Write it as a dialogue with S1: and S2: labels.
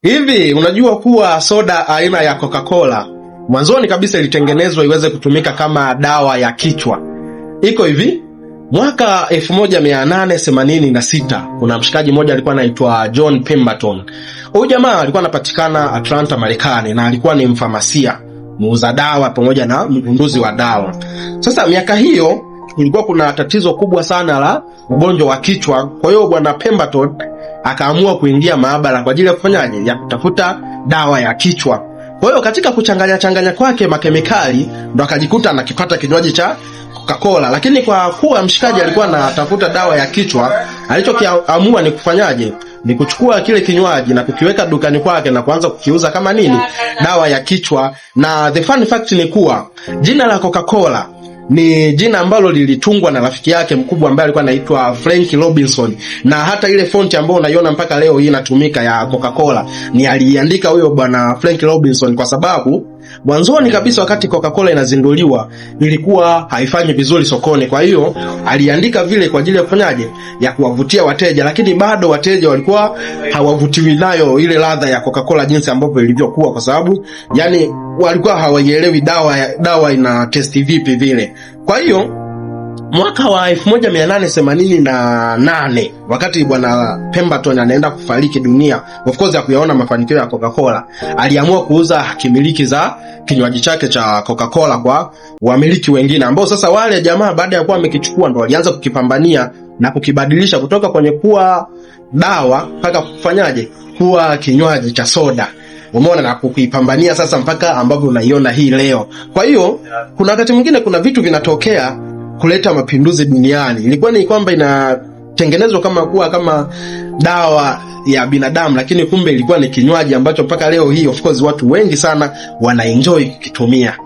S1: Hivi unajua kuwa soda aina ya Coca-Cola mwanzoni kabisa ilitengenezwa iweze kutumika kama dawa ya kichwa? Iko hivi, mwaka 1886 kuna mshikaji mmoja alikuwa anaitwa John Pemberton. Huyu jamaa alikuwa anapatikana Atlanta, Marekani, na alikuwa ni mfamasia, muuza dawa pamoja na mgunduzi wa dawa. Sasa miaka hiyo kulikuwa kuna tatizo kubwa sana la ugonjwa wa kichwa. Kwa hiyo bwana Pemberton akaamua kuingia maabara kwa ajili ya kufanyaje, ya kutafuta dawa ya kichwa. Kwa hiyo katika kuchanganya changanya kwake makemikali ndo akajikuta anakipata kinywaji cha Coca-Cola, lakini kwa kuwa mshikaji alikuwa anatafuta dawa ya kichwa, alichokiamua ni kufanyaje? Ni kuchukua kile kinywaji na kukiweka dukani kwake na kuanza kukiuza kama nini? Dawa ya kichwa. Na the fun fact ni kuwa jina la Coca-Cola ni jina ambalo lilitungwa na rafiki yake mkubwa ambaye alikuwa anaitwa Frank Robinson, na hata ile fonti ambayo unaiona mpaka leo hii inatumika ya Coca-Cola ni aliiandika huyo bwana Frank Robinson, kwa sababu mwanzoni kabisa wakati Coca-Cola inazinduliwa ilikuwa haifanyi vizuri sokoni. Kwa hiyo aliandika vile kwa ajili ya kufanyaje, ya kuwavutia wateja, lakini bado wateja walikuwa hawavutiwi nayo ile ladha ya Coca-Cola jinsi ambavyo ilivyokuwa, kwa sababu yani walikuwa hawaielewi dawa ina taste vipi vile. Kwa hiyo mwaka wa 1888 wakati bwana Pemberton anaenda kufariki dunia, of course ya kuyaona mafanikio ya Coca-Cola, aliamua kuuza hakimiliki za kinywaji chake cha Coca-Cola kwa wamiliki wengine, ambao sasa wale jamaa baada ya kuwa wamekichukua ndo walianza kukipambania na kukibadilisha kutoka kwenye kuwa dawa mpaka kufanyaje, kuwa kinywaji cha soda. Umeona, na kukuipambania sasa mpaka ambavyo unaiona hii leo. Kwa hiyo kuna wakati mwingine kuna vitu vinatokea kuleta mapinduzi duniani. Ilikuwa ni kwamba inatengenezwa kama kuwa kama dawa ya binadamu, lakini kumbe ilikuwa ni kinywaji ambacho mpaka leo hii of course watu wengi sana wanaenjoy kukitumia.